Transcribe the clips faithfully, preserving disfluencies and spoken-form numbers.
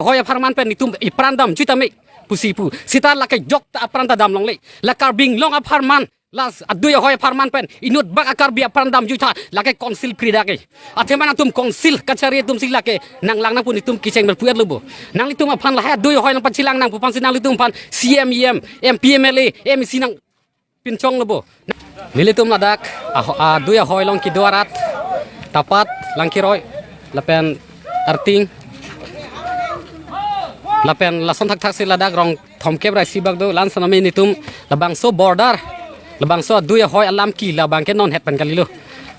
hoi apharman pen netum ipran damjui tame pusi pu. Seta lake jokta apran ta dam longle. La Karbi Anglong apharman, la adui ahoi apharman pen inut bak a-Karbi apran damjui tha, lake council pri dak ke. Athema nangtum council kachari atum si lake nanglang nangpo, netum kecheng berpuet lo bo. Nanglitum aphan lahai adui ahoi nangpachilang nangpo aphansi nanglitum aphan C M, E M, M P, M L A, M E C nangpinchong lo bo. Nelitum ladak aho-, adui ahoi along kedo arat, Tapat, Langkeroi, lapen Arting, lapen lason thakthak si ladak rong thomkep ra isi bak do, la-an sitame netum labangso border, labangso adui ahoi alam ke labang ke non het pen kalilo.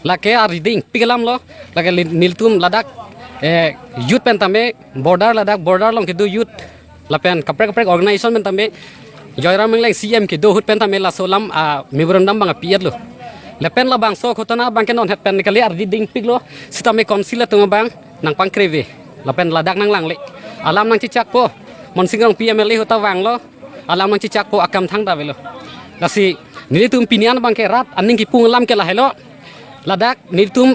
Lake arideng pik alam lo, lake li-, nelitum ladak, eh, youth pen tame, border ladak, border along kedo youth, lapen kaprek kaprek organization pen tame, Joyram Engleng C M kedo ahut pen tame laso alam, ah, memorandum abang pi-et lo. Lapen labangso ghotona abang ke non het pen kali, arideng pik lo, sitame council atum abang nangpangkreve. Lapen ladak nanglangle. Alam nangchechakpo. Monsing Rongpi M L A ahut ta vanglo. Alam nangchechakpo, akam thangta avelo. Lasi nelitum pini an abang ke rat aning kepung alam ke lahelo. Ladak netum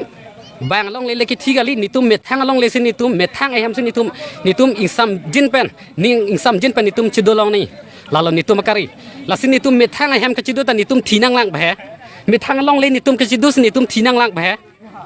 bang alongle le kethi kali, netum methang alongle si netum, methang ahem si netum, netum ingsamjin pen, ning ingsamjin pen netum chedo longle. Lalo netum akari. Lasi netum methang ahem kachedo ta netum thi nanglang ba he. Methang alongle netum kachedo si netum thi nanglang ba he.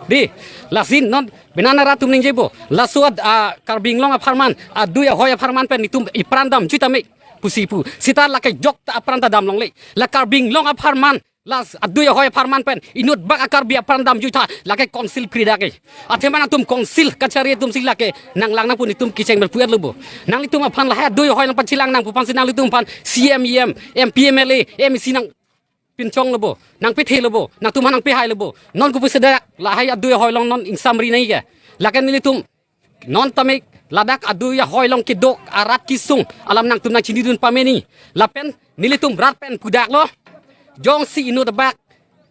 Dei, lasi non bina na rat atum ningje bo. Laso ad-, ah, Karbi Anglong apharman, adui ahoi apharman pen netum ipran damjui tame pusi pu. Seta lake jokta apran ta dam longle. La Karbi Anglong apharman, la adui ahoi apharman pen inut bak a-Karbi apran damjui tha, lake council pri dak ke. Athema nangtum council kachari atum si lake nanglang nangpo, netum kecheng berpuet lo bo. Nanglitum aphan lahai adui ahoi nangpachilang nangpo aphansi nanglitum aphan C M, E M, M P, M L A, M E C nangpinchong lo bo, nangpethe lo bo, nangtum aphan nangpehai lo bo. Non kopusi dak lahai adui ahoi along non ingsamri nai ke. Lake nelitum non tame ladak adui ahoi along kedo arat kesung alam nangtum nangchinidun pameni. Lapen nelitum rat pen pudak lo. Jongsi inut bak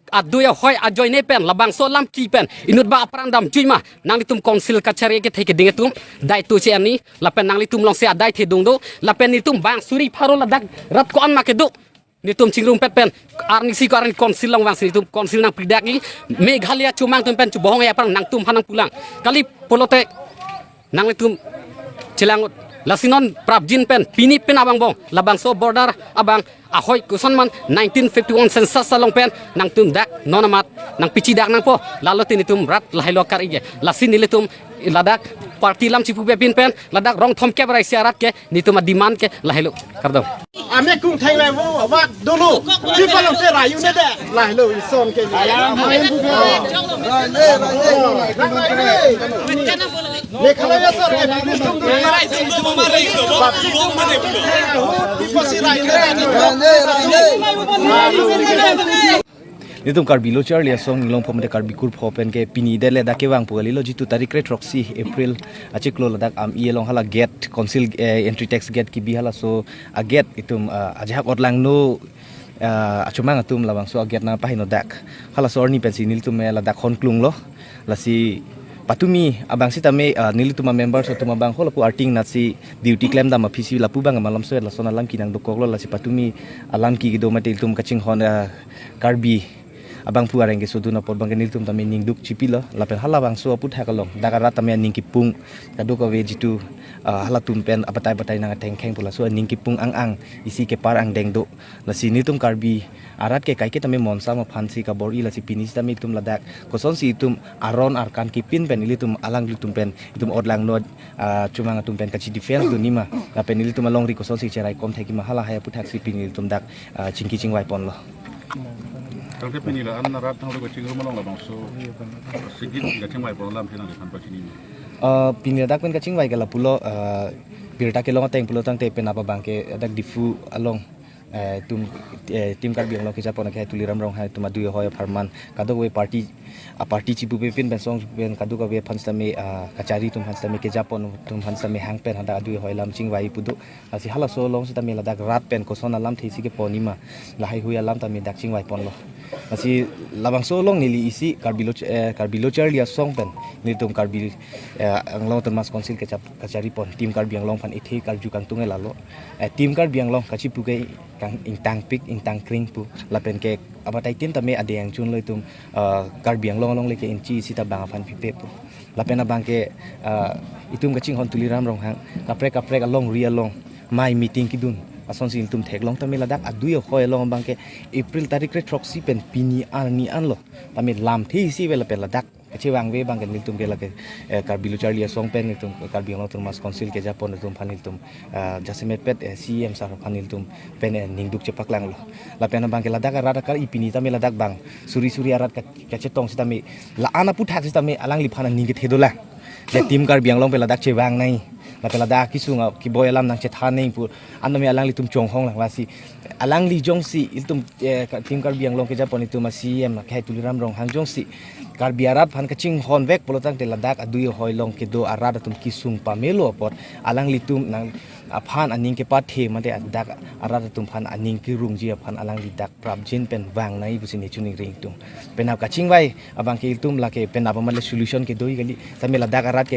adui ahoi ajoine pen labangso alam ke pen inut bak apran damjui ma, nanglitum council kachari kethe keding atum daito che-en ni, lapen nanglitum alongsi adai thedung do, lapen netum bang suri pharo ladak rat ko-an ma kedo, netum chingrumpet pen arnisi ko arni council along vangsi netum council nangpri dak ke. Meghalaya chomang atum pen chubohong ya aphrang nangtum aphan nangpulang. Kali pulote nanglitum chelang-ut. Lasi non prapjin pen pini pen abang bong, labangso border abang ahoi koson ma nineteen fifty-one census along pen nangtum dak non amat nangpichi dak nangpo, lalote netum rat lahelo kar-ik ke. Lasi nelitum ladak party alam chipupe pin pen ladak rong thomkep ra isi arat ke netum a-demand ke lahelo. Kardom. Ame kung thai lai vo, vak dolo. Chi palong te rayu ne de. Lahelo ison ke. Meghalaya sar ke. Pasi rayu ne de. Netum Karbi Lo Charli Asong Inglongpho mate Karbi Kurpho pen ke pini det le dak kevang pu kalilo, jitu tarik kre throksi April achiklo ladak Ami along hala gate, council, eh, entry tax gate kebi halaso a-gate itum, ah, ajahak otlangno, ah, achomang atum labangso a-gate nangpaheno dak. Halaso arni pensi nelitum, eh, ladak hon klung lo. Lasi patumi abang sitame, ah, nelitum a-members atum abang halapu arting natsi duty klemdam aphisi lapu abang malom so lason alam ke nangdokok lo, lasi patumi alam ke kedo mate ilitum kachinghon, ah, Karbi abangphu areng kesodun apot abang ke nelitum tame ningduk chipilo, lapen halabangso aputhak along dak arat tame aning kepung kadokave jitu, ah, halatum pen abatai batai nang athengkheng pu laso aning kepung ang ang isi kepar angdeng do. Lasi nelitum Karbi arat ke kaike tame monsam aphansi kabor-i, lasi pini sitame itum ladak kosonsi itum aron arkan kepin pen ilitum alanglitum pen itum otlangno, ah, chomang atum pen kachi defense dun nima, lapen ilitum alongri kosonsi cheraikom thekji ma, halahai aputhaksi pini ilitum dak, ah, chingki chingvai ponlo. Tangte pini la-an arat thanglo kachingrum along labangso sigit kachingvai pon alam si nangli aphan pachini ma? Ah, pini ladak pen kachingvai ke lapulo, ah, birta kelong ateng pulo tangte penap abang ke dak Diphu along, eh, itum, eh, Team Karbi Anglong kejapon ke Tuliram Ronghang atum adui ahoi apharman kadokave party, a-party chipupe pin pen song pen kadokave aphan sitame, ah, kachari atum aphan sitame, kejapon atum aphan sitame hang pen hadak adui ahoi alam chingvai pu do. Lasi halaso along sitame ladak rat pen koson alamthe isi kepon nima, lahaihui alam tame dak chingvai ponlo. Lasi labangso along neli isi Karbi Lo, eh, Karbi Lo Charli Asong pen nelitum Karbi, eh, Anglong Autonomous Council kechap kachari pon Team Karbi Anglong aphan ithe karju kangtung e lalo. Eh, Team Karbi Anglong kachipu ke kang ingtangpik ingtangkring pu, lapen ke abatai tin tame adeng chunlo itum, eh, Karbi Anglong alongle ke inchi sita bang aphan pipe pu. Lapen abangke, ah, itum kachinghon Tuliram Ronghang kaprek kaprek alongri along mai meeting kedun asonsi itum theklong tame ladak adui ahoi along abangke April tarik kre throksi pen pini arni anlo tame lamthe isi ave lapen ladak kachevangve abangke nelitum ke lake, eh, Karbi Lo Charli Asong pen nelitum Karbi Anglong Autonomous Council kejapon nelitum aphan nelitum, ah, jasemet pet, eh, C E M sir aphan nelitum pen, eh, ningduk chepaklanglo. Lapen abangke ladak arat akar ipini tame ladak bang suri suri arat ka- kachetong sitame la-an aphuthak sitame alangliphan aning kethedolang. Je Team Karbi Anglong pen ladak chevangnei, lapen ladak kesung a- keboi alam nangchethan nangji pu an tame alanglitum chonghong lang lasi alangli jongsi ilitum, eh, ka- Team Karbi Anglong kejapon itum a C E M akhai Tuliram Ronghang jongsi Karbi arat aphan kachinghonvek pulotangte ladak adui ahoi along kedo arat atum kesung pamelo apot alanglitum nang aphan aning kepathe mate ladak arat atum aphan aning kerungji aphan alangli dak prapjin pen vangnei pusi neli choningri ingtung. Penap kachingvai abangke itum lake penap amat le solution kedo kali tame ladak arat ke